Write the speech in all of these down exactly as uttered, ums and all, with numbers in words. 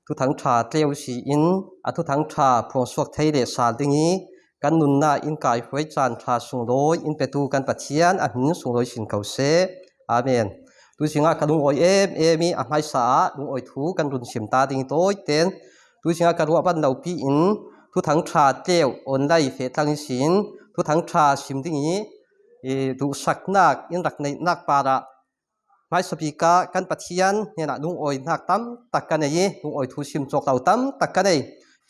Thuthang ṭha tleu si in a Thuthang ṭha phuangsuak thei leh sal ding hi kan nunna in kaihruai caan ṭha sunglawi in petu kan Pathian a hmin sunglawi sin ko seh. Amen. Tuizingah ka lungawi em em i a hmaisa ah lungawi thu kan run sim ta ding hi tawiten tuizingah ka ruah ban lopi in Thuthang ṭha tleu online feh tlang ihsin Thuthang ṭha sim ding hi duhsaknak in rak neihnak parah hmaisa bik ah kan Pathian hnenah lungawinak tam tak ka nei i lungawi thu sim cawk lo tam tak ka nei.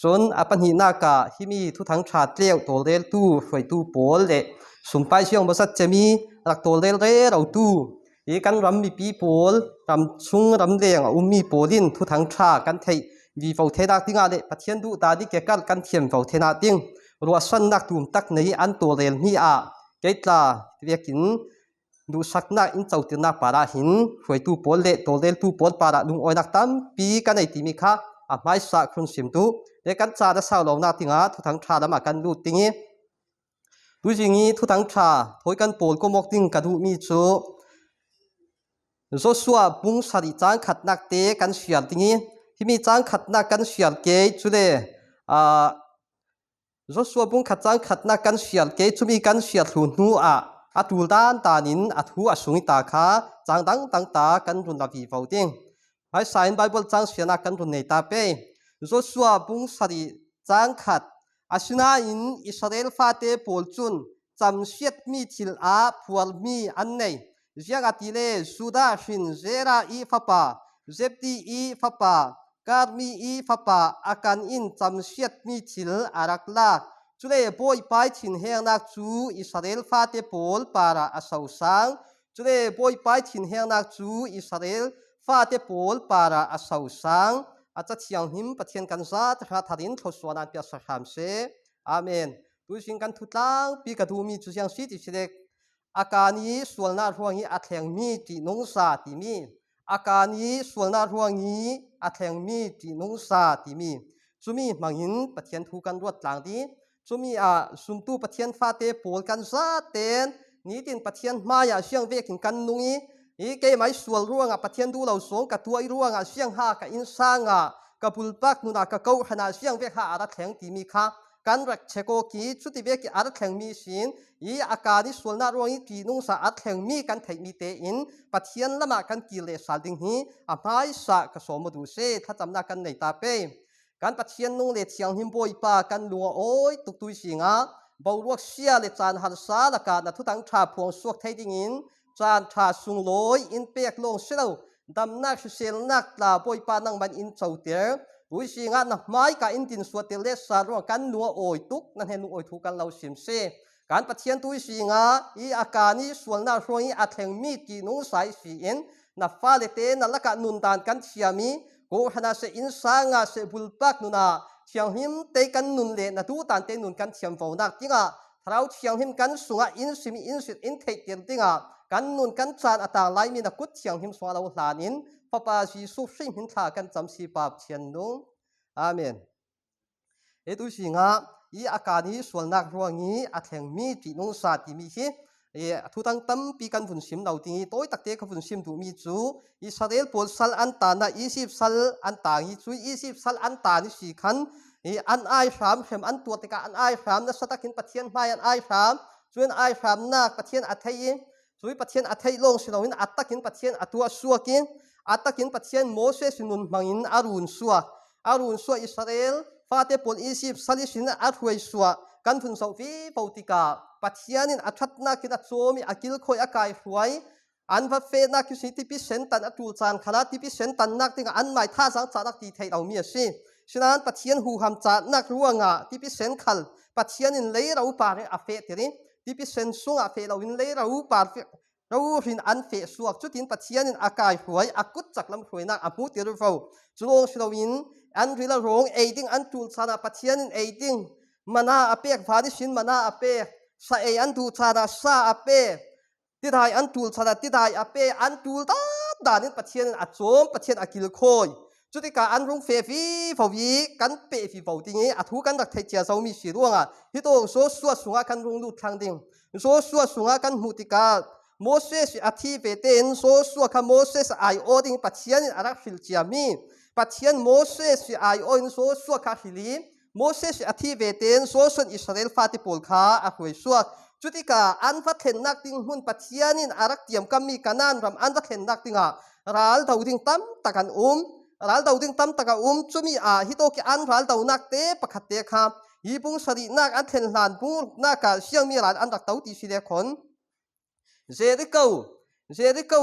Cun a pahnihnak ah himi Thuthang ṭha tleu tawlreltu hruaitu pawl le sumpai siang mawzat cemi rak tawlrel rerotu i kan ram mipi pawl, ram chung ram leng a ummi pawl in Thuthang ṭha kan theih vivo theinak dingah le Pathian duhdan i kekalh kan thiam vo theinak ding ruahsannak tum tak nei an tawlrel hmi ah kei tla vekin duhsaknak in cotirnak parah hin hruaitu pawl le tawlreltu pawl parah lungawinak tampi ka nei timi kha a hmaisa khun sim duh le kan caan a sau lonak dingah Thuthang ṭha lamah kan lut ding i tuizing i Thuthang ṭha thawi kan pawl kawmawk ding ka duhmi cu Joshua bung sarih cang khatnak te kan siar ding i himi cang khatnak kan siar kei cule aa, Joshua bung khat cang khatnak kan siar kei cumi kan siar thlu hnu ah a tul dandan in a thu a sung i ta kha cang dangdang ta kan run la vivo ding. Hmaisa in Baibal cang siarnak kan run nei ta pei. Joshua bung sarih cang khat. Asinain Israel fate pawl cun camsiatmi thil ah phuarmi an nei. Ziangahtile Judah hrin Zera i fapa, Zebdi i fapa, Karmi i fapa Akan in camsiatmi thil a rak lak. Cule Bawipa i thinhengnak cu Israel fate pawl parah a sosang. Cule Bawipa i thinhengnak cu Israel fate pawl parah a sosang. A Ca Thianghlim Pathian kan zate hrangah thar in thluasuahnak piaksak hram seh. Amen. Tuizing kan thutlangpi ka duhmi cu ziang si ti si le, Akan i sualnak ruang i a thlengmi ṭihnungza timi, Akan i sualnak ruang i a thlengmi ṭihnungza timi, cumi hmangin Pathian thu kan ruat tlang dih. Cumi ah zumtu Pathian fate pawl kan zaten nitin Pathian hmaiah siang vekin kan nung i, i keimah i sual ruangah Pathian duh lo zong ka tuah i ruangah siangha ka innsangah ka bulpak nunah ka kohranah siang vek ha a ra thleng timi kha kan rak check awk i cuti vek i a ra thlengmi sin i Akan i sualnak ruang i ṭihnungza a thlengmi kan theihmi tein Pathian lamah kan kir leh sal ding hi a hmaisa ka sawm aw duh seh. Thlacamnak kan nei ta pei. Kan Pathian nung le thianghlim Bawipa kan lung a awi tuk tuizing ah boruak sia le caan harsa lakah na Thuthang ṭha phuang suak thei dingin caan ṭha sunglawi in pek lawng si lo, damnak hriselnak tla Bawipa nangman in coter. Tuizing ah na hmaika in din suahter le sal ruang kan lung a awi tuk, na hnen lungawi thu kan lo sim seh. Kan Pathian tuizing ah i Akan i sualnak ruang i a thlengmi ṭihnungza i si in na fale te na lakah nundan kan thiam i kohranah seh, innsangah seh, bulpak nunah thianghlim te kan nun le na duhdan te nun kan thiam vonak dingah Thlarau Thianghlim kan sungah in sim i in sin in theihter dingah kan nun kan caan a tang laimi na kut thianghlim sungah lo hlan in Fapa Jesuh Khrih hmin thla kan cam si Pa Pathian nung. Amen. Hi tuizing ah i Akan i sualnak ruang i a thlengmi ṭihnungza timi hi, i, a thutang tampi kan vun sim lo ding i tawi takte ka vun sim duhmi cu Israel pawl sal an tan ah Izipt sal an tang i cu Izipt sal an tan i si khan i an aihram hrem an tuah tikah an aihram nasa takin Pathian hmai an aihram, cu an aihramnak Pathian a theih i, Cui Pathian a theih lawng si loin a takin Pathian a tuah suak i, a takin Pathian Moses i nun hmangin a run suak. A run suak Israel fate pawl Izipt sal ihsin a hruai suak kan vun zoh vivo tikah Pathian in a ṭhatnak in a cawm i a kilkhawi a kaihruai, an va fehnak ihsin tipi sen tan a ṭul caan khalah tipi sen tannak dingah anmai thazaang cahnak ti theih lomi a si. Sinain Pathian huham cahnak ruangah tipi sen khal Pathian in leiro par a fehtir i, tipi sen sungah feh loin leiro par rorhin an feh suak. Cutin Pathian in a kaihruai, a kutcak lam hruainak a hmutir vo. Cu lawng si loin an ril a rawng ei ding an ṭul caan ah Pathian in ei ding mana a pek, van ihsin mana a pek, sa ei an duh caan ah sa a pek, tidai an ṭul caan ah tidai a pek, an ṭul dandan in Pathian in a cawm, Pathian a kilkhawi. Cutikah an rung feh vivo i kan peh vivo ding i a thu kan rak theih cia zomi si ruangah hitawk Joshua sungah kan rung lut thlang ding. Joshua sungah kan hmuh tikah Moses a thi ve tein Joshua kha Moses a ai aw ding Pathian in a rak hril ciami, Pathian Moses i ai-awhin Joshua kha a hrilh i, Moses a thih vete in Joshua in Israel fate pawl kha a hruai suak. Cutikah an va thlennak ding hmun Pathian in a rak tiamkammi Kanaan ram an va thlennak dingah ral do ding tamtak an um. Ral do ding tamtak a um. Cumi ah hitawk i an ral donakte pakhatte kha hi bung sarihnak an thlen hlan bung ruknak ah siangmi ral an rak do ti si le khawn. Jericho, Jericho,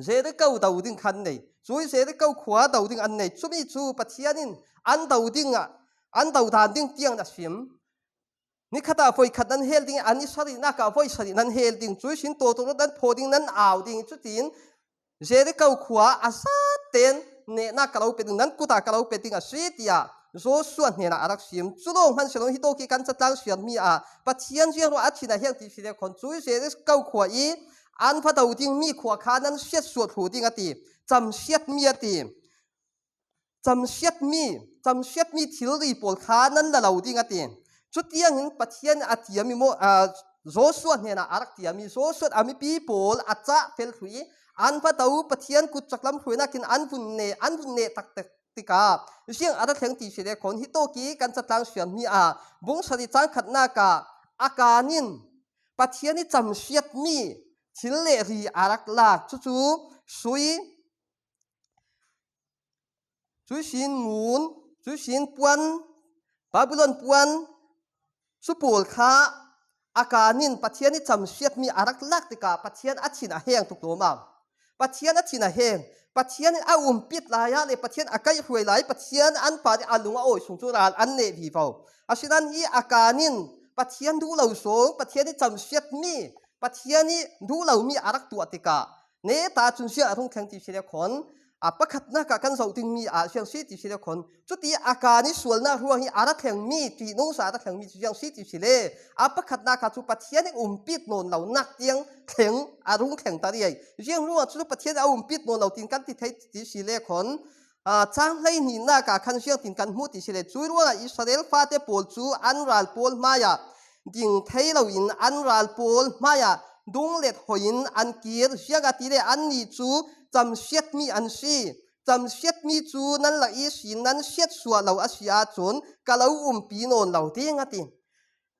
Jericho do ding khan nei. Cui Jericho khua do ding an nei. Cumi cu Pathian in an do ding ah, an do dan ding tiang a sim. Ni khat ah voi khat nan hel ding, a ni sarihnak ah voi sarih nan hel ding. Cui sin tawtawrawt nan phaw ding, nan au ding. Cutin Jericho khua a zaten nehnak ka lo pe ding, nan kut ah ka lo pe ding a si, tiah Joshua hnenah a rak sim. Cu lawng hman si lo, hitawk i kan catlang siarmi ah Pathian ziang ruah a thin a heng ti si le khawn, cui Jericho khua i an va do dingmi khua kha nan siatsuah thlu ding a ti. Camsiatmi a ti. Camsiatmi, camsiatmi thilri pawl kha nan la lo ding a ti. Cutiangin Pathian a tiammi maw, aa, Joshua hnenah a rak tiammi, Joshua a mipi pawl a cah fel thlu i an va do, Pathian kut caklam hruainakin an vun neh, an vun neh taktak tikah ziang a ra thleng ti si le khawn, hitawk i kan catlang siarmi ah bung sarih cang khatnak ah Akan in Pathian i camsiatmi thil le ri a rak lak. Cucu sui, cui sin ngun, cui sin puan, Babylon puan, cu pawl kha Akan in Pathian i camsiatmi a rak lak tikah Pathian a thin a heng tuk lawm a. Pathian a thin a heng. Pathian in a umpit lai ah le Pathian a kaihhruai lai, Pathian an par i a lung a awi sung cu ral an neh vivo. Asinain hi Akan in Pathian duh lo sawng, Pathian i camsiatmi, Pathian i duh lomi a rak tuah tikah, neta cun ziang a rung thleng ti si le khawn, a pakhatnak ah kan zoh dingmi ah ziang si ti si le khawn, cuti Akan i sualnak ruang hi a ra thlengmi, ṭihnungsa a ra thlengmi cu ziang si ti si le, a pakhatnak ah cu Pathian i umpit nawn lonak tiang thleng a rung thleng ta riai. Ziang ruangah cu Pathian a umpit nawn lo tin kan ti thei ti si le khawn, aa, cang hlei hnihnak ah khan ziang tin kan hmuh ti si le, cui ruangah Israel fate pawl cu an ral pawl hmaiah ding thei loin an ral pawl hmaiah dunglet hoihin an kir, ziangahtile annih cu camsiatmi an si. Camsiatmi cu nan lak ihsin nan siatsuah lo a si ahcun ka lo umpi nawn lo ding a ti.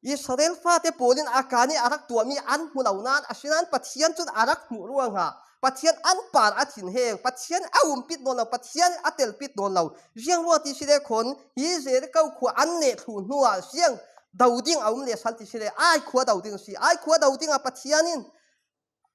Israel fate pawl in Akan i a rak tuahmi an hmu lo nain, asinain Pathian cun a rak hmuh ruangah Pathian an par a thin heng, Pathian a umpit nawn lo, Pathian a telpit nawn lo. Ziang ruang ti si le khawn, hi Jericho khua an neh thluh hnuah ziang do ding a um le sal ti si le, Ai khua do ding a si. Ai khua do dingah Pathian in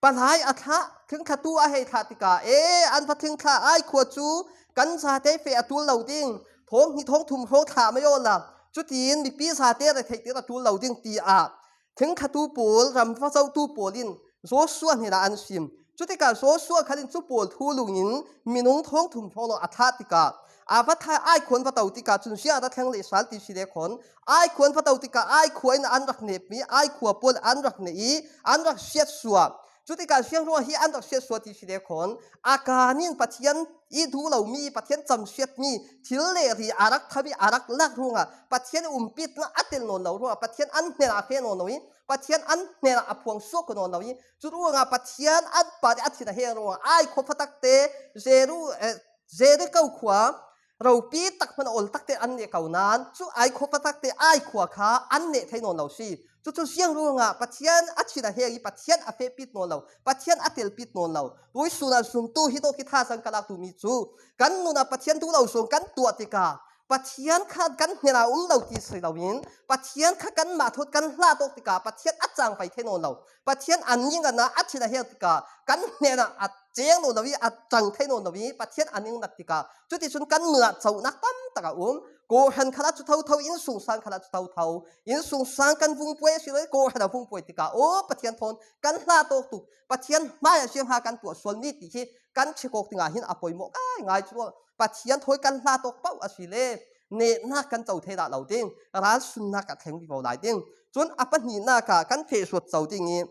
palai a thlah, thlingthlatu a hei thlah tikah, e, an va thlingthlah, Ai khua cu kan zate feh a ṭul lo ding, thawng hnih thawng thum hrawng thlah mai awla, cutin mipi zate retheihtir a ṭul lo ding, tiah thlingthlatu pawl, ram va zohtu pawl in Joshua hnenah an sim. Cutikah Joshua khal in cu pawl thu lungin minung thawng thum hrawng a thlah tikah, a va thlah, Ai khua an va do tikah cun ziang a ra thleng le sal ti si le khawn, Ai khua an va do tikah Ai khua in an rak nehmi, Ai khua pawl an rak neh i an rak siatsuah. Cutikah ziang ruang hi an rak siatsuah ti si le khawn, Akan in Pathian i duh lomi, Pathian camsiatmi thil le ri a rak tham i a rak lak ruangah, Pathian umpitnak a tel nawn lo ruangah, Pathian an hnenah a feh nawn lo i, Pathian an hnenah a phuang suak ko nawn lo i, cu ruangah Pathian an par i a thin a heng ruangah Ai khua fatakte, Jeru, eh, Jericho khua ropi tak hman a ol takte an neh ko nain, cu Ai khua fatakte Ai khua kha an neh thei nawn lo si. Cucu ziang ruangah Pathian a thin a heng i Pathian a fehpit nawn lo, Pathian a telpit nawn lo. Tuisun ah zumtu hitawk i thazaang ka lak duhmi cu kan nun ah Pathian duh lo zong kan tuah tikah Pathian kha kan hnenah um lo ti si loin, Pathian kha kanmah thawt kan hlah tawk tikah Pathian a cangpai thei nawn lo. Pathian a ning a na a thin a heng tikah kan hnenah a ceng nawn lo i, a cang thei nawn lo i, Pathian a ning nat tikah cuticun kan nun ah cohnak tamtak a um. Kawhhran khalah cu thotho, innsungsang khalah cu thotho, innsungsang kan vung puai a si lo i, kawhhran a vung puai tikah, aw, Pathian thawn kan hlah tawk tuk, Pathian hmaiah ziangha kan tuah sual mi ti hi kan chek awk dingah hin a poimawh ngaingai cu. Pathian thawi kan hlah tawk paoh a si le nehnak kan co thei dah lo ding, ralsunnak a thleng vivo lai ding. Cun a pahnihnak ah kan feh suat co ding i,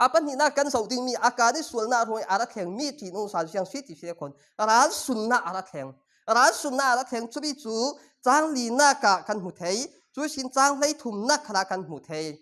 a pahnihnak kan zoh dingmi Akan i sualnak ruang i a ra thlengmi ṭihnungsa ziang si ti si le khawn, ralsunnak a ra thleng. Ralsunnak a ra thleng cumi cu cang linak ah kan hmu thei, cui sin cang hlei thumnak khalah kan hmu thei.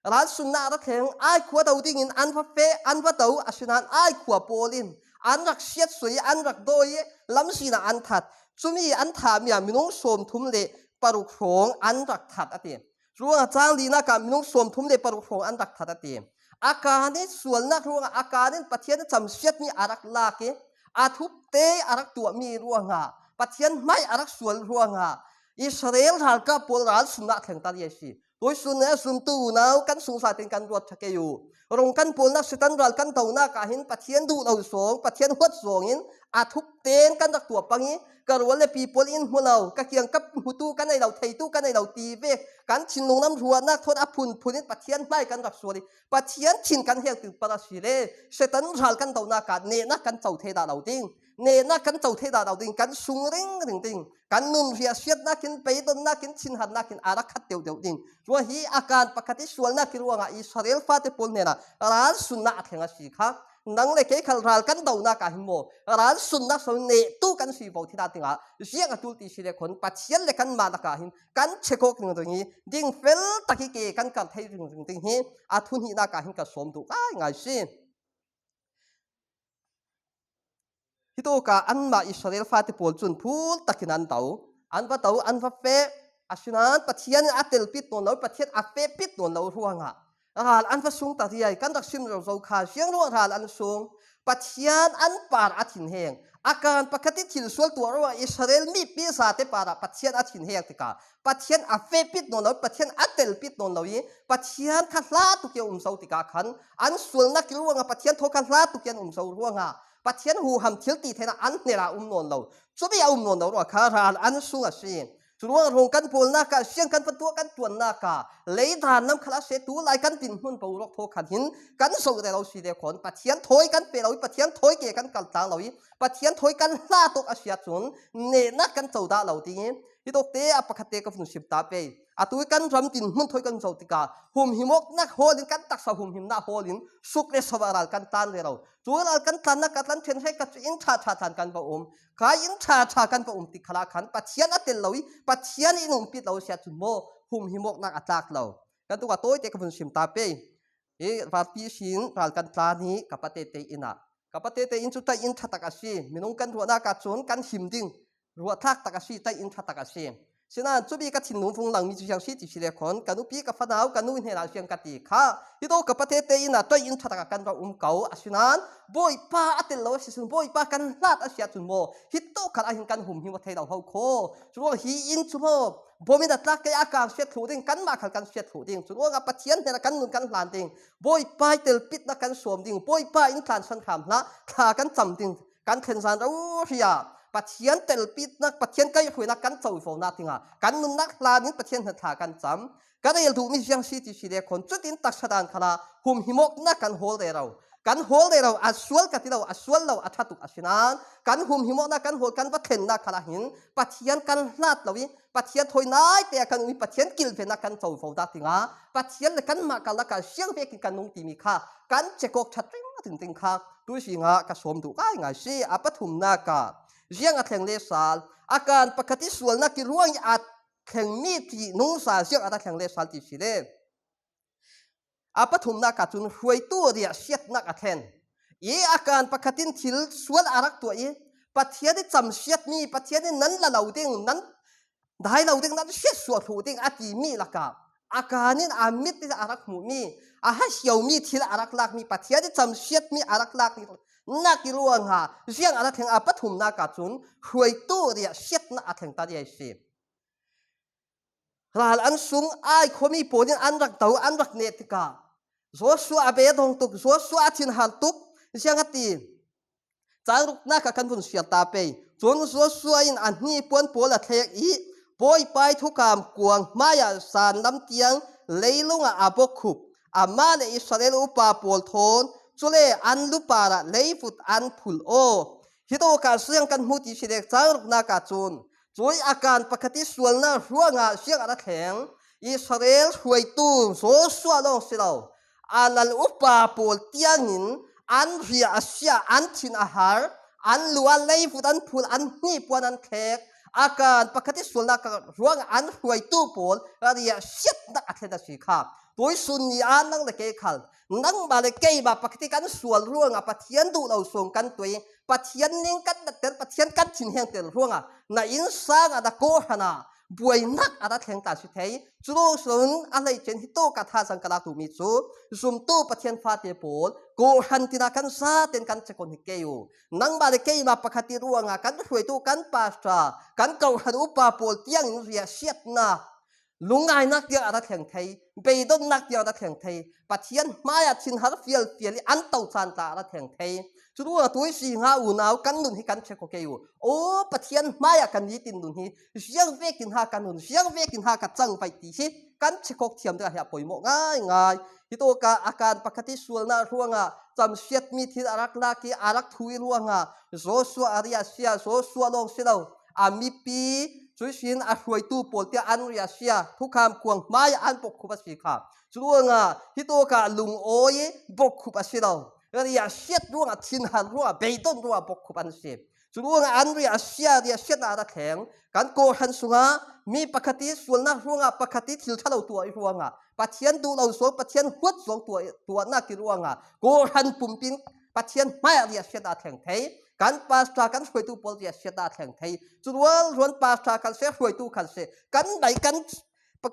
Ralsunnak a ra thleng, Ai khua do dingin an va feh, an va do, asinain Ai khua pawl in an rak siatsuah i, an rak dawi i, lamzin ah an that. Cumi an thah mi ah minung sawmthum le paruk hrawng an rak that a ti. Ruangah chang linak ah minung sawmthum le paruk hrawng an rak that a ti. Akan i sualnak ruangah Akan in Pathian a camsiatmi a rak lak i, a thupte a rak tuahmi ruangah, Pathian hmai a rak sual ruangah Israel ralkap pawl ralsunna a thleng ta ding a si. Tuisun a zumtu unau kan sungzate in kan ruat ṭha kei uh. Rong kan pawlnak, Satan ral kan donak ah hin Pathian duh lo zawng, Pathian huat zawng in a thupte in kan rak tuah pang i, ka rual le pi pawl in hmu lo, ka kiang ka hmutu ka nei lo, theitu ka nei lo ti vek kan thinlung lam ruahnak thawn a phunphun in Pathian hmai kan rak sual i, Pathian thin kan hek tu par a si le, Satan ral kan donak ah nehnak kan co thei dah lo ding, nehnak kan co thei dah lo ding, kan sung ringring ding, kan nunriah siatnak in, beidonnak in, thinharnak in a rak khat deuhdeuh ding. Ruang hi Akan pakhat i sualnak i ruangah Israel fate pawl hnenah ralsunna a thleng a si kha. Nang le kei khal ral kan donak ah hin maw, ralsunnak so nehtu kan si vo thei dah ding ah, ziang a tul ti si le khon Pathian le kanmah lakah hin kan check awk ringring i, ding fel tak i ke kan kal thei ringring ding hi a thu hnihnak ah hin ka sawm duh ngaingai si. Hitawk ah anmah Israel fate pawl cun phul takin an do. An va do, an va feh. Asinain Pathian in a telpit nawn lo, Pathian a fehpit nawn lo ruangah ral an va sung ta riai. Kan rak sim zo zo kha, ziang ruang ral an sung? Pathian an par a thinheng. Akan pakhat i thil sual tuah ruangah Israel mipi zate parah Pathian a thinheng tikah Pathian a fehpit nawn lo, Pathian a telpit nawn lo i, Pathian kha hla tuk i a um zo tikah khan, an sualnak i ruangah Pathian thawi kha hla tuk i an um zo ruangah Pathian huham thil ti theinak an hnenah um nawn lo. Cumi a um nawn lo ruangah kha ral an sung a si. Curuangah rong kan pawlnak ah, ziang kan va tuah, kan ṭuannak ah, leidan lam khal a si, tu lai kan dinhmun boruak thaw khan hin kan zoh rero si le khon Pathian thawi kan pe lo i, Pathian thawi ke kan kal tlang lo i, Pathian thawi kan hla tuk a si ahcun nehnak kan co dah lo ding i, hitawkte a pakhatte ka vun sim ta pei. Atu i kan ram dinhmun thawi kan zoh tikah humhim awknak hawl in, kan taksa humhimnak hawl in suk le so ah ral kan tlan rero. Cu ral kan tlannak ah tlan ṭhen hreikhat cu inn ṭha ṭha tlan kan va um. Kha inn ṭha ṭha kan va um tik khalah khan Pathian a tel lo i, Pathian in umpit lo si ahcun maw, humhim awknak a tlak lo. Kan tuk ah tawite ka vun sim ta pei. Hi Valpi sin ral kan tlan i ka pa tete inn ah, ka pa tete inn cu ṭaih inn ṭha tak a si. Minung kan ruahnak ah cun kan him ding ruahthlak tak a si, ṭaih inn ṭha tak a si. Sinain cumi ka thinlung vung langmi cu ziang si ti si le khon, ka nupi ka fanau, ka nu hnenah ziang ka ti kha. Hitawk ka pa tete inn ah ṭaih inn ṭha tak ah kan rak um ko. Asinain Bawipa a tel lo a si cun, Bawipa kan hlat a si ahcun maw, hitawk khal ah hin kan humhim aw thei lo ho kho. Curuang hi inn cu maw, bom in a tlak kei a kan siat thluh ding, kanmah khal kan siat thluh ding. Curuangah Pathian hnenah kan nun kan hlan ding. Bawipa i telpitnak kan sawm ding. Bawipa in tlansan hram hlah, thla kan cam ding. Kan thlen zan rori ah Pathian telpitnak, Pathian kaihhruainak kan covonak dingah kan nunnak hlan in Pathian hna thla kan cam. Ka rel duhmi ziang si ti si le khon, cutin taksa dan khalah humhim awknak kan hawl rero. Kan hawl rero, a sual ka ti lo, a sual lo, a ṭha tuk a si nain kan humhim awknak kan hawl, kan va thlennak khalah hin Pathian kan hlat lo i, Pathian thawi naite ah kan um i, Pathian kilvennak kan covo dah dingah Pathian le kanmah karlak ah ziang vekin kan nung timi kha kan check awk ṭha ringring ding kha tuizing ah ka sawm duh ngaingai si. A pathumnak ah ziang a thleng le sal, a kan pakhat i sualnak i ruang i a thlengmi ṭihnungza ziang a ra thleng le sal ti si le, a pathumnak ah cun hruaitu riahsiatnak a thlen i, a kan pakhat in thil sual a rak tuah i, Pathian i camsiatmi, Pathian in nan la lo ding, nan dai lo ding, nan siatsuah thluh ding a timi lakah a kan in a mit in a rak hmuhmi, a hasiomi thil a rak lakmi, Pathian i camsiatmi a rak lakmi nak i ruangah ziang a ra thleng? A pathumnak ah cun hruaitu riahsiatnak a thleng ta ding a si. Ral an sung Ai khuami pawl in an rak do, an rak neh tikah Joshua a bedong tuk, Joshua a thinhar tuk. Ziang a ti? Cang ruknak ah kan vun siar ta pei. Cun Joshua in a hnipuan pawl a thlek i, Bawipa i thukam kuang hmaiah zan lam tiang leilung ah a bawkhup, amah le Israel upa pawl thawn, cule an lu parah leivut an phulh aw. Hitawk ah ziang kan hmu ti si le, cang ruknak ah cun, cui a kan pakhat i sualnak ruangah ziang a ra thleng? Israel hruaitu Joshua lawng si lo, a lal upa pawl tiangin an riah a siah, an thin a har, an lu ah leivut an phulh, an hnipuan an thlek, Akan pakhat i sualna ka ruangah an hruaitu pawl riahsiatna a thlen a si kha. Tuisun ni-a nang le kei khal, nangmah le keimah pakhat i kan sual ruangah Pathian duh lo sawng kan tuah i, Pathian ning kan nattel, Pathian kan thinhengtel ruangah na innsang ah, na kawhran ah buainak a ra thleng ta si thei. Cu lo sun a hleice in hitawk ah thazaang ka lak duhmi cu, zumtu Pathian fate pawl, kawhran tin ah kan zaten kan check on hi kei u. Nangmah le keimah pakhat i ruangah kan hruaitu, kan pastor, kan kawhran upa pawl tiangin riahsiatna, lungngainak tiang a ra thleng thei, beidonnak tiang a ra thleng thei, Pathian hmaiah thinhar fialfial i an to caan tla a ra thleng thei. Cu ruangah tuisun ah unau kan nun hi kan check aw kei u. Aw, Pathian hmaiah kan nitin nun hi, ziang vekin ha ka nun, ziang vekin ha ka cangvaih ti hi kan check aw thiam dingah hi a poimawh ngaingai. Hitawk ah Akan pakhat i sualna ruangah camsiatmi thil a rak lak i a rak thu i ruangah Joshua a riahsia, Joshua lawng si lo, a mipi, cuisin a hruaitu pawl tiang an riahsia, thukham kuang hmaiah an bokkhup a si kha. Cu ruangah hitawk ah lungawi i bokkhup a si lo, riahsiat ruangah, thinhar ruangah, beidon ruangah bokkhup an si. Cu ruangah an riahsia, riahsiatna a ra thleng. Kan kawhran sungah mi pakhat i sualnak ruangah pakhat i thil ṭha lo tuah i ruangah, Pathian duh lo sawng, Pathian huat sawng tuah, tuahnak i ruangah kawhran pumpi in Pathian hmaiah riahsiatna a thleng thei. Kan pastor, kan hruaitu pawl riahsiatna a thleng thei. Cu rual ruan pastor kan seh, hruaitu kan seh, kan mai, kan,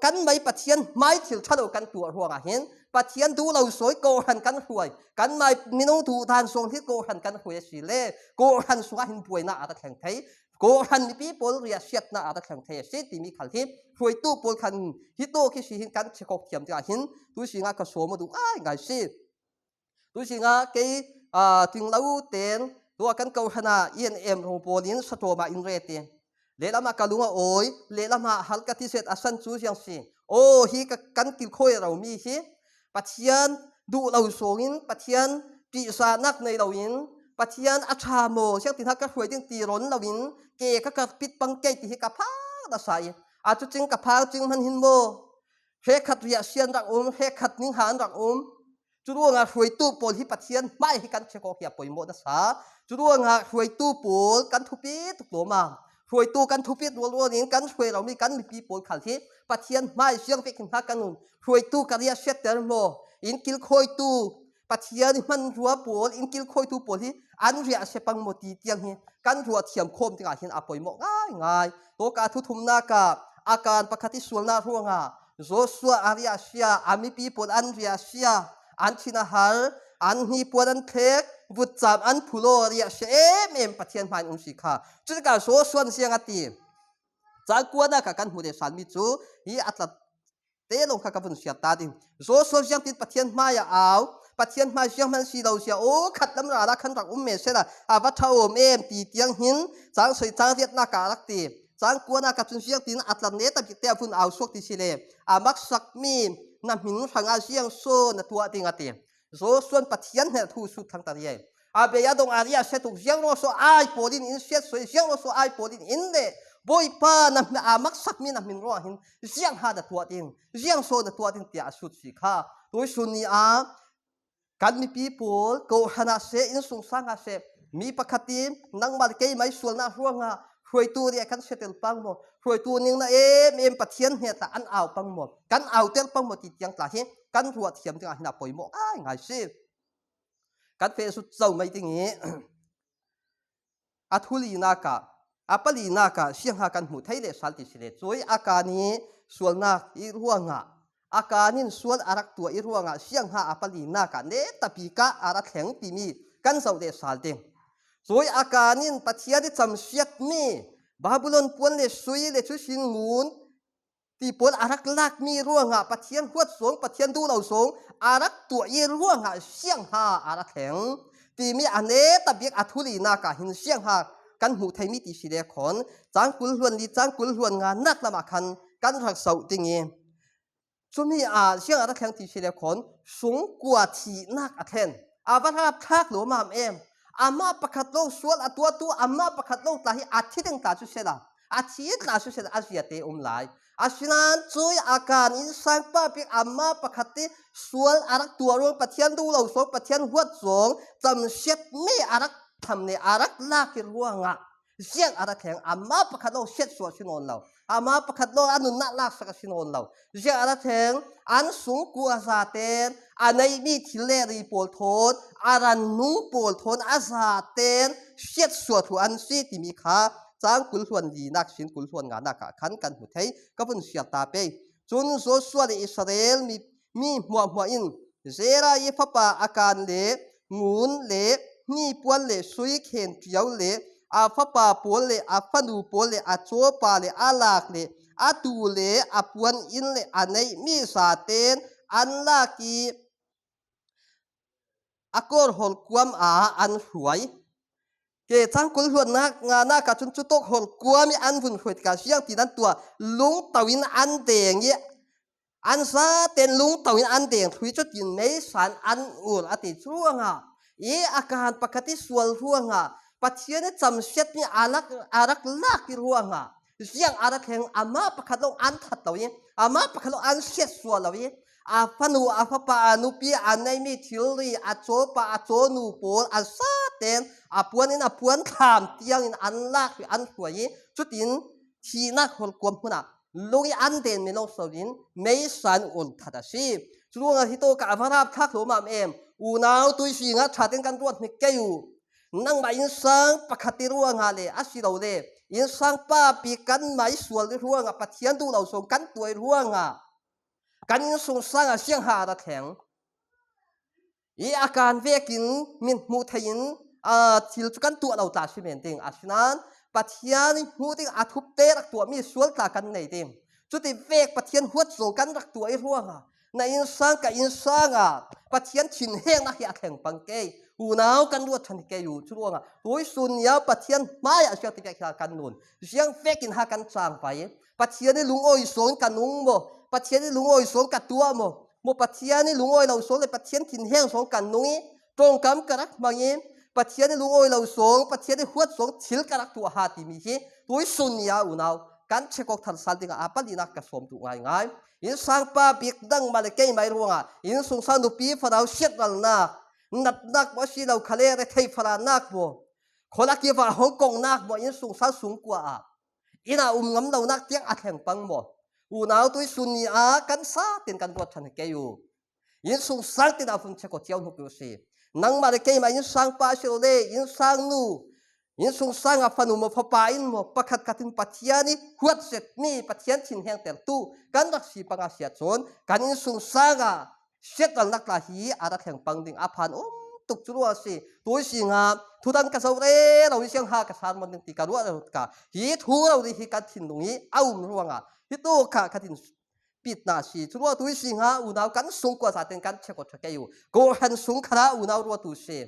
kan mai Pathian hmai thil ṭha lo kan tuah ruangah hin Pathian duh lo sawng i kawhran kan hruai, kan mai minung duh dan sawng hi kawhran kan hruai a si le, kawhran sungah hin buainak a ra thleng thei. Kawhran mipi pawl riahsiatna a ra thleng thei a si timi khal hi hruaitu pawl khan hitawk hi si hin kan check aw thiam dingah hin tuisun ah ka sawm aw duh ngaingai si. Tuisun ah kei, aa, tlinglo ten, tua kan kawhran ah i en em ro pawl in saṭawm ah in ret i, lehlam ah ka lung a awi, lehlam ah hal ka ti zet a san cu ziang si. Aw, hi ka, kan kilkhawi romi hi Pathian duh lo sawng in, Pathian ṭihzahnak nei lo in, Pathian a ṭha maw, ziangtin ha ka hruai ding ti rawn lo in, ke ka karpit pang kei ti hi ka phak nasa i, a cucing ka phak cing hman hin maw, hrekkhat riahsia an rak um, hrekkhat ningha an rak um. Cu ruangah hruaitu pawl hi Pathian hmai hi kan check aw hi a poimawh nasa. Cu ruangah hruaitu pawl kan thupi tuk lawm a, hruaitu kan thupi rualrual in kan hruai romi kan mipi pawl khal hi Pathian hmai ziang vekin ha kan nun, hruaitu ka riahsiatter maw, in kilkhawitu, Pathian i hmanrua pawl in kilkhawitu pawl hi an riahsia pang maw ti tiang hi kan ruah thiam khawm dingah hin a poimawh ngaingai. Tawka thuthumnak ah Akan pakhat i sualnak ruangah Joshua a riahsia, a mipi pawl an riahsia, an thin a har, an hnipuan an thlek, vutcam an phulaw, riahsia emem Pathian hmai in um si kha. Cutikah Joshua in ziang a ti? Cang kuanak ah kan hmuh leh salmi cu hi a tlat te lawng kha ka vun siat ta ding. Joshua ziangtin Pathian hmai a au, Pathian hmai zianghman si lo zia, aw, khat lam ral ah khan rak um men sela, a va ṭha awm em ti tiang hin cang soi cang riatnak ah a rak ti. Cang kuanak ah cun ziangtin a tlan neta bikte a vun au suak ti si le, a maksakmi na hmin hrangah ziang so na tuah ding a ti. Joshua in Pathian hnen thu sut thlang ta riai. A bei a dong a riahsia tuk, ziang ruang so ai pawl in in siat soi, ziang ruang so ai pawl in in le, Bawipa, na, a maksakmi na hmin ruang hin ziang ha na tuah ding, ziang so na tuah ding, tiah a sut si kha. Tuisun ni ah kan mipi pawl, kawhran ah seh, innsungsang ah seh, mi pakhat in nangmah le keimah i sualnak ruangah hruaitu riah kan siatel pang maw, hruaitu ning na em em Pathian hnen tla an au pang maw, kan autel pang maw ti tiang tla hi kan ruah thiam dingah hin a poimawh ngaingai si. Kan feh sut zo mai ding i, a thulinak ah, a palinak ah siangha kan hmuh thei leh sal ti si le, cui Akan i sualnak i ruangah, Akan in sual a rak tuah i ruangah siangha a palinak ah neta bik ah a ra thleng timi kan zoh leh sal ding. Cui Akan in Pathian i camsiatmi Babylon puan le sui le cusin ngun ti pawl a rak lakmi ruangah Pathian huat sawng, Pathian duh lo sawng a rak tuah i ruangah siangha a ra thleng timi a neta bik a thulinak ah hin siangha kan hmuh theimi ti si le khawn, cang kul hluan li, cang kul hluan nga nak lamah khan kan rak zoh ding i, cumi ah siang a ra thleng ti si le khawn, sungkua thihnak a thlen, a va rapthlak lo mam em. Amah pakhat lo sual a tuahtu, amah pakhat lo tla hi a thi ding tla cu sela, a thi tla cu sela, a ziate um lai. Asinain cui Akan innsangpa bik amah pakhat i sual a rak tuah ruang, Pathian duh lo sawng, Pathian huat sawng, camsiatmi a rak tham le a rak lak i ruangah Ziang a ra thleng, ama pakhat lo siatsuah si nawn lo. Ama pakhat lo a nunna laksak a si nawn lo. Ziang a ra thleng, an sungkua zaten, a neih mi thil le ri pawl thawn, a ran nung pawl thawn, a zaten, siatsuah thu an si timi kha, cang kul hluan linak sin kul hluan nganak ah khan kan hmu thei, ka vun sial ta pei. Cun Joshua le Israel mi, mi hmuahhmuah in Zera i fapa Akan le Ngun le Hnipuan le Suikhen Cio le a fapa pawl le a fanu pawl le a cawpa le a lak le a tu le a puan inn le a neih mi zaten an lak i a kawr holkuam ah an hruai. Ke cang kul hluan nak, nganak ah cun cutuk holkuam i an vun hruai tikah ziangtin an tuah, lungto in an deng i an zaten lungto in an deng thlu i cutin meisan an ul a ti cu ruangah i Akan pakhat i sual ruangah Pathian i camsiat mi a rak, a rak lak i ruangah ziang a ra thleng, ama pakhat lo an that lo i ama pakhat lo an siatsuah lo i a fanu, a fapa, a nupi, a neih mi thilri, a cawpa, a cawnu pawl a zaten a puan in a puan thlam tiangin an lak i an hruai i cutin thihnak holkuam hmunah lung i an den mi lo so in meisan ul that a si. Cu ruangah hi tawkah a va rapthlak lo mam em? Unau tuising ah ṭha ten kan ruat hnik kei u. Nangmah innsang pakhat i ruangah le a si lo le innsang pa pi kanmah i sual i ruangah Pathian duh lo sawng kan tuah i ruangah kan innsungsang ah siangha a ra thleng. I Akan vekin min hmuh thei in, aa, thil cu kan tuah lo tla si men ding. Asinain Pathian i hmuh ding a thupte rak tuahmi sual tla kan nei ding. Cuti vek Pathian huat zong kan rak tuah i ruangah na innsang ka innsang ah Pathian thinhengnak hi a thleng pang kei. Unau kan ruat ṭhan hi kei u. Cu ruangah tuisun ni ah Pathian hmaiah siang ti vek hi a kan nun. Ziang vekin ha kan cangvai. Pathian i lungawi zong ka nung maw? Pathian i lungawi zong ka tuah maw? Maw Pathian i lungawi lo sawng le Pathian thinheng sawng kan nung i ṭongkam ka rak hmang i Pathian i lungawi lo sawng, Pathian i huat sawng thil ka rak tuah ha timi hi tuisun ni ah unau kan check awk thar sal dingah a palinak ka sawm duh ngaingai. Innsang pa bik nangmah le keimah i ruangah innsungsang nupi fanau siatralnak, natnak maw a si lo khale rethei falanak maw, khualak i va hong kongnak maw, innsungsang sungkua ah inn ah um ngam lonak tiang a thleng pang maw? Unau tuisun ni ah kan sa tin kan ruat ṭhan hi kei u. Innsungsang tin a vun check aw cio hnuk u si. Nangmah le keimah innsang pa si lo le innsang nu, innsungsang a fanu maw fapa in maw pakhat khat in Pathian i huat zetmi Pathian thinhengtertu kan rak si panga si ahcun kan innsungsang ah siatralnak tla hi a ra thleng pang ding a phan um tuk cu ruah a si. Tuising ah thudang ka zoh rero i siangha ka sermon ding ti ka ruah rero tikah hi thu rori hi kan thinlung i a um ruangah hi tu kha ka thin pitna a si. Cu ruah tuising ah unau kan sungkua zaten kan check aw ṭha kei u. Kawhhran sung khalah unau ruat u si.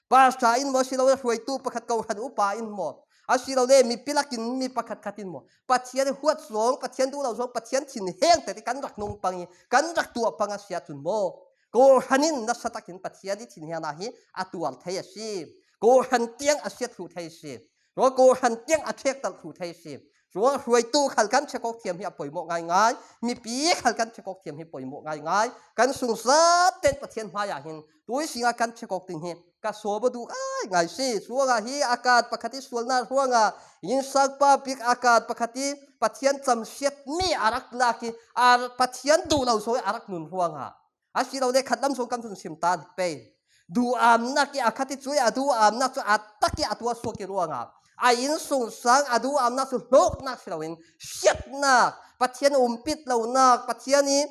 Pastor in maw a si lo le hruaitu pakhat kawhhran upa in maw a si lo le mipi lakin mi pakhat khat in maw Pathian i huat zong, Pathian duh lo zong, Pathian thinhengte ti kan rak nung pang i kan rak tuah pang a si ahcun maw kawhhran in nasa takin Pathian i thinhengnak hi a tuar thei a si. Kawhhran tiang a siat thluh thei a si. Ruah kawhhran tiang a ṭhekter thluh thei a si. Ruah hruaitu khal kan check awk thiam hi a poimawh ngaingai. Mipi khal kan check awk thiam hi poimawh ngaingai. Kan sung zaten Pathian hmaiah hin tuising ah kan check awk ding hi ka sawm aw duh ngaingai si. Ruangah hi Akan pakhat i sualnak ruangah innsang pa bik Akan pakhat i Pathian camsiat mi a rak lak i a Pathian duh lo sawng i a rak nun ruangah a si lo le khat lam sawng kan vun sim ta pei. Duhamnak i a khat i cu i a duhamnak cu a tak i a tuah suak i ruangah a innsungsang a duhamnak cu hlawknak si loin siatnak, Pathian umpit lonak, Pathian i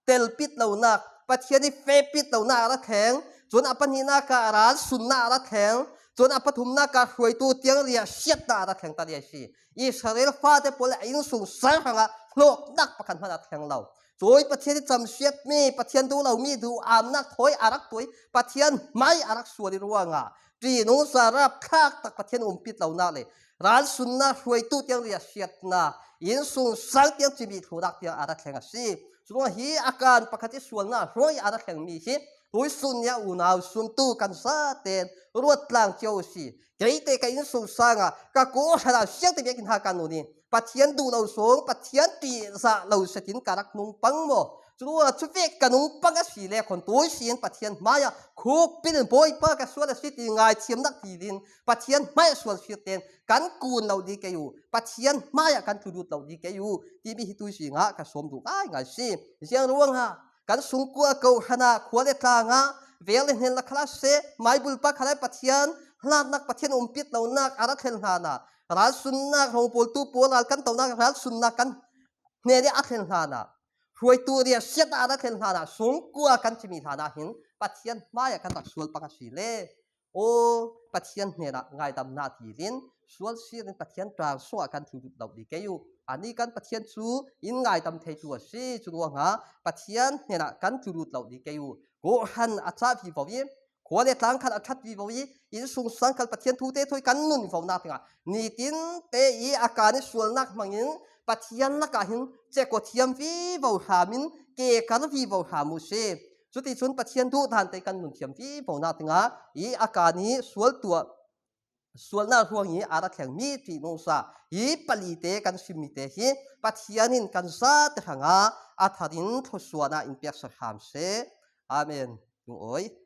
telpit lonak, Pathian i fehpit lonak a ra thleng, cun a pahnihnak ah ral sunnak a ra thleng, cun a pathumnak ah hruaitu tiang riahsiatnak a ra thleng ta riai si. Israel fate pawl le a innsungsang hrangah hlawknak pakhat hmanh a thleng lo. Cui Pathian i camsiatmi, Pathian duh lomi duhamnak thawi a rak tuah i Pathian hmai a rak sual i ruangah ṭihnung zarap thlak tak Pathian umpit lonak le ral sunnak hruaitu tiang riahsiatnak, innsungsang tiang cimih thlunak tiang a ra thleng a si. Curuangah hi Akan pakhat i sualnak hruai a ra thlengmi hi tuisun ni ah unau suntu kan zaten ruat tlang cio a si. Keite ka innsungsang ah ka kawhhran ah siang ti biakinn ha kan nun i Pathian duh lo sawng, Pathian ṭihzah lo setin ka rak nung pang maw? Tua cuvek ka nung pang a si le khon tuisin Pathian hmaiah khukpilin Bawipa ka sual a si ti ngaithiamnak tilin Pathian hmaiah sual sirten kan kun lo ding kei uh, Pathian hmaiah kan tlulut lo ding kei uh timi hi tuisin ah ka sawm duh ngaingai si. Ziang ruangah kan sungkua kohranah khua le tlangah vel le hnel la khalah seh, maibulpa khalah Pathian hlatnak, Pathian umpit lonak a ra thlen hlanah, ralsunnak, hlawngpawltu pawl ral kan tonak ralsunnak kan hnenih a thlen hlanah, hruaitu riahsiatah a ra thlen hlanah, sungkua kan cimi hlanah hin Pathian hmaiah kan rak sual pang a si le, aw, Pathian hnenah ngaidamna tilin sual sirin Pathian ṭal sungah kan tlulut lo ding kei uh. Ani kan Pathian cu in ngaidam theitu a si. Cu ruangah Pathian hnenah kan tlulut lo ding kei uh. Kohran a cah vivo i khua le tlang khal a ṭhat vivo i innsungsang khal Pathian thute thawi kan nun vivo nak dingah nitin te i a kan i sualnak hmangin Pathian lakah hin cekua thiam vivo hram in kekar vivo hram uh si. Cuticun Pathian duhdan te kan nun thiam vivo nak dingah i a kan i sual tuah, sualnak hruang i a ra thlengmi ṭihnungsa hi pali te kan simmi te hi Pathian in kan zate hrangah a thar in thluasuahnak in peksak hram seh. Amen. Lungawi.